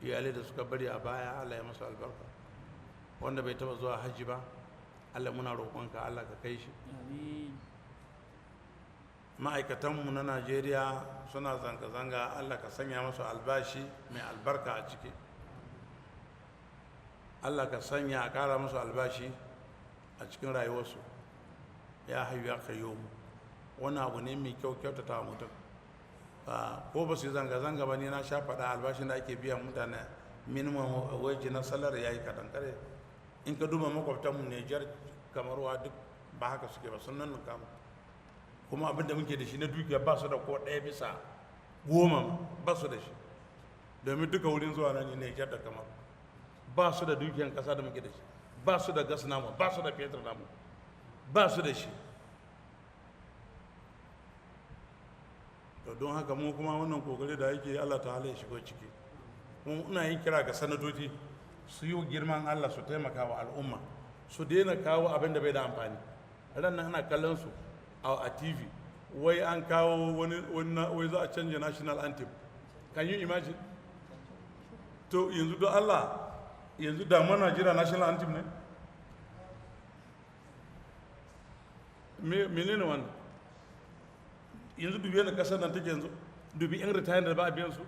Iyalai da suka bari a baya, Allah ya masu albarka. Wanda bai taba zuwa hajji ba, Allah muna roƙonka, Allah ka kai shi. Amin. Ma'aikatanmu na Najeriya suna zanga-zanga, Allah ka sanya masu albashi mai albarka a ciki. Allah ka sanya a ƙara musu albashi a cikin rayuwarsu. Ya hayyu ya qayyum. Wannan abu ne mai kyau, kyautata wa mutum. Ko ba su yi zanga-zanga ba, ni na sha faɗa, albashin da ake biyan mutane, minimum wage na salary, ya yi kaɗan kare. In ka duba makwabtanmu Nijar, Kamaruwa, duk ba haka suke ba, sun nan mu. Kuma abin da muke da shi na dukiya, ba su da ko 1/10 ba su da shi, domin duka wurin zuwa nan ne Nijar da Kamar. Ba su da dukiyan ƙasa da muke da shi, ba su da gas namu, ba su da fetur namu, ba su da shi. To don haka mu kuma wannan kokari da yake, Allah ta'ala ya shigo ciki. Kuma ina yin kira ga sanatoci su yi girman Allah su taimaka wa al'umma, su daina kawo abin da bai da amfani. Ran nan ana kallon su a TV, wai an kawo wani, wai za a canja national anthem. Can you imagine? To yanzu don Allah, yanzu da mana jira national anthem ne? Menene wannan? Yanzu dubi yadda kasar nan take yanzu, dubi yan ritaya da ba a biyan su,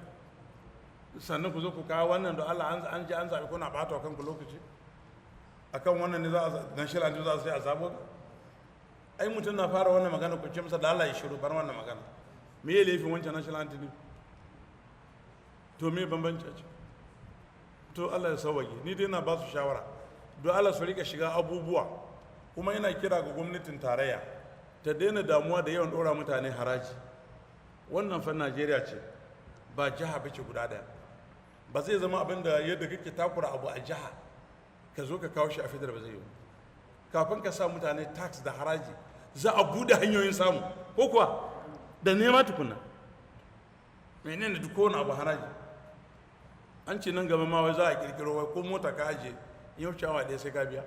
sannan ku zo ku kawo wannan. Da Allah, an ji an zaɓi, kuna ɓata wa kanku lokaci akan wannan ne? Za a national anthem za a sai a zabo? Ai mutum na fara wannan magana, ku ce masa da Allah ya shiru, bar wannan magana. Me ya laifin wancan national anthem? To me bambanci a ciki? To Allah ya sauwage. Ni dai na ba su shawara don Allah su rika shiga abubuwa. Kuma ina kira ga gwamnatin tarayya ta daina damuwa da yawan ɗora mutane haraji. Wannan fa Najeriya ce, ba jiha ba ce guda daya. Ba zai zama abin da yadda kake takura abu a jiha, ka zo ka kawo shi a federal, ba zai yi. Kafin ka sa mutane tax da haraji, za a buɗe hanyoyin samu ko kuwa da nema tukuna. Menene duk kowane abu haraji? An ce nan gaba ma wai za a kirkiro wai ko mota ka aje, in yau awa ɗaya, sai ka biya,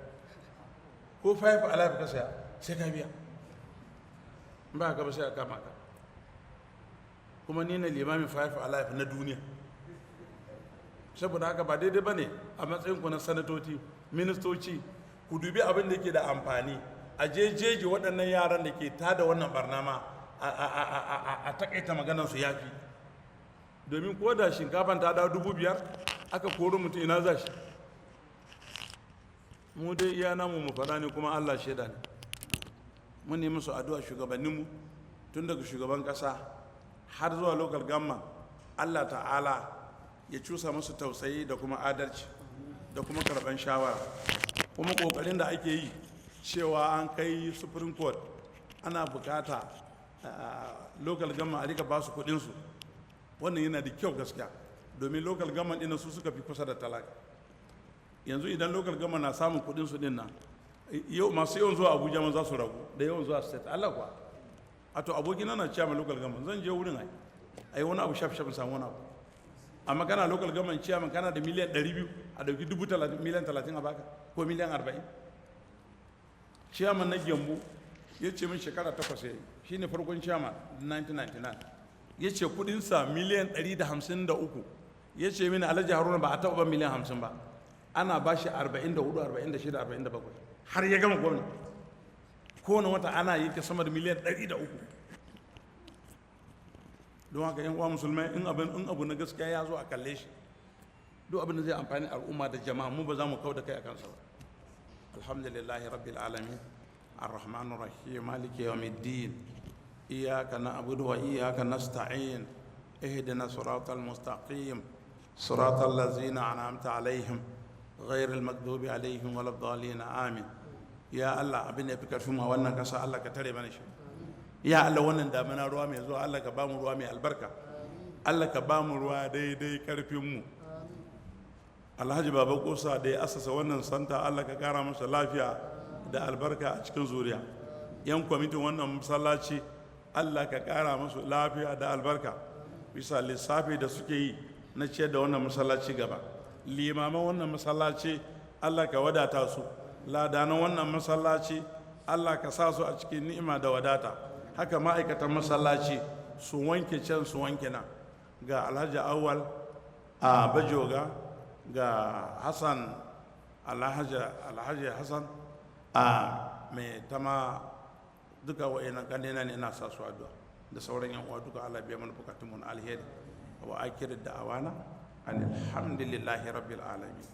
ko Five Alive ka saya, sai ka biya. In ba ka ba, sai a kama ka. Kuma ni ne limamin Five Alive na duniya. Saboda haka ba daidai ba ne. A matsayin ku na sanatoci, ministoci, ku dubi abin da ke da amfani. A jejeji waɗannan yaran da ke tada wannan barnama, a takaita maganar su yafi. Domin ko da shinkafan ta dawo 5,000, aka kori mutum, ina za shi? Mu dai iya namu mu faɗa ne, kuma Allah shaida ne. Mun nemi musu addu'a, shugabanninmu, tun daga shugaban ƙasa har zuwa local government. Allah ta'ala ya cusa musu tausayi da kuma adalci da kuma karɓan shawara. Kuma ƙoƙarin da ake yi cewa an kai Supreme Court, ana bukata local government a rika ba su kuɗinsu, wannan yana da kyau gaskiya, domin local government ɗin su suka fi kusa da talaka. Yanzu idan local government na samun kuɗin su ɗin nan, yau masu yawan zuwa Abuja ma za su ragu da yawan zuwa state. Allah kuwa. A to abokina na chairman local government, zan je wurin ai wani abu shaf shaf, samu wani abu. Amma kana local government chairman, kana da miliyan 200, a dauki 30,000, miliyan 30 a baka, ko miliyan 40. Chairman na Gembu ya ce min shekara 8 ya yi, shine farkon chairman 1999, ya ce kudinsa miliyan 153. Ya ce mini, "Alhaji Haruna, ba a taɓa ba miliyan 50 ba, ana ba shi 44, 46, 47 har ya gama gwamna." Kowane wata ana yi sama da miliyan 103. Don haka, yan uwa musulmai, in abu na gaskiya ya zo, a kalle shi. Duk abin da zai amfani al'umma da jama'a, mu ba za mu kau da kai a kansa ba. Alhamdulillahi rabbil alamin, الرحمن الرحيم، مالك يوم الدين، إياك نعبد وإياك نستعين، اهدنا الصراط المستقيم، صراط الذين أنعمت عليهم، غير المغضوب عليهم ولا الضالين، آمين. Ya Allah, abin da ya fi karfin ma wannan kasa, Allah ka tare mana shi. Ya Allah, wannan damina, ruwa mai zuwa, Allah ka ba mu ruwa mai albarka. Allah ka ba mu ruwa daidai karfin mu. Alhaji Baba Kosa da ya asasa wannan center, Allah ka kara masa lafiya da albarka a cikin zuriya. Yan kwamitin wannan masallaci, Allah ka kara musu lafiya da albarka bisa lissafi da suke yi na ciyar da wannan masallaci gaba. Limaman wannan masallaci, Allah ka wadata su. Ladanan wannan masallaci, Allah ka sa su a cikin ni'ima da wadata. Haka ma'aikatan masallaci su wanke can, su wanke nan. Ga Alhaji Awal a Bajoga, ga Hassan, Alhaji Hassan a mai tama, duka wa'annan kanina ne, ina sa su addu'a da sauran yan uwa duka. Allah biya mana bukatun mu na alheri. Wa akhiru da'awana alhamdulillahi rabbil alamin.